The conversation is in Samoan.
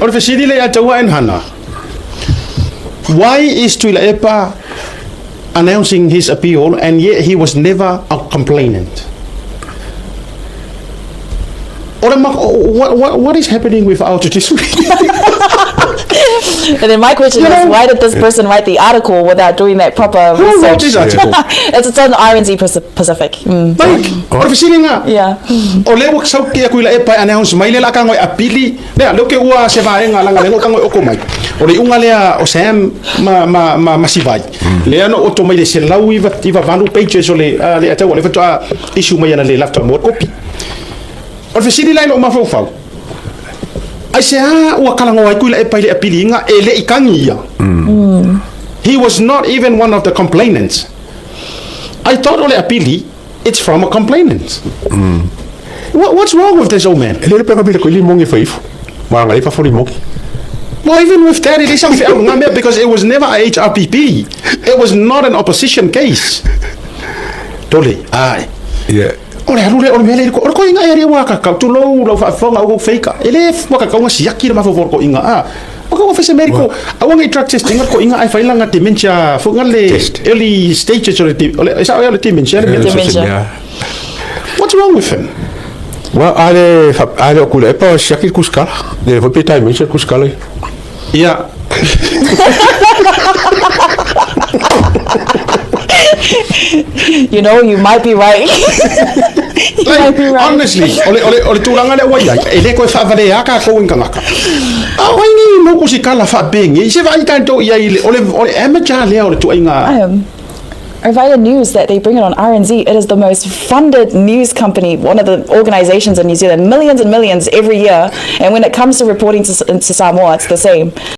O le fesili lea ia taua Enhana, why is Tuilaepa announcing his appeal and yet he was never a complainant? O le what, what, what is happening with our judiciary? And then my question You is, know- why did this person write the article without doing that proper Who wrote research? this article? It's on RNZ Pacific. Like, o le fesiliga, Yeah. o lea ua sau ke aku i la epa e announce mai lea la ka ngoi apili, lea leo ke ua se vaega langa lea ka ngoi oko mai. O le iuga lea o Sam ma ma ma, ma Sivai. Lea no oto mai le 198 pages o le uh, le atau le faatoa issue mai ana le lafta mo kopi. O le fesili la i lou mafaufau, aisea ua kalagoa ai Tuilaepa i le apiliga e le i kagi ia? He was not even one of the complainants. I thought o le apili, it's from a complainant. What, what's wrong with this old man? E le le pega pila ko ili mongi faifo. Maranga i fafo limoki. Well, even with that, it is something mea because it was never a HRPP. It was not an opposition case. Tole, ai. Yeah. O le alu lea, o le mea lea, o le koiga e ua kakau, tulou lau faafofoga au feika. E le ua kakau nga siaki le mafaufau o le koiga, a. O ka fese medical, aua ngai drug testing le koiga ai fai langa dementia, fo nga le Test. early stages o le, o le, e sao ea o le dementia le mea. Dementia. Yeah. What's wrong with him? Wa ale fa ale o kule pa siaki le kuskala. Le foi pe tai mention kuskala. Ia. You know, you might be right. You might be right. Honestly, o le, o le, o le tulaga lea ua i ai, e le koe faavalea kākou i tagata. A o ai nei mau kusikala faapenge, se vaai tatou i ai, o le, o le amateur lea o le tuaiga. Arvida News that they bring it on RNZ, it is the most funded news company, one of the organizations in New Zealand, millions and millions every year. And when it comes to reporting to, to Samoa, it's the same.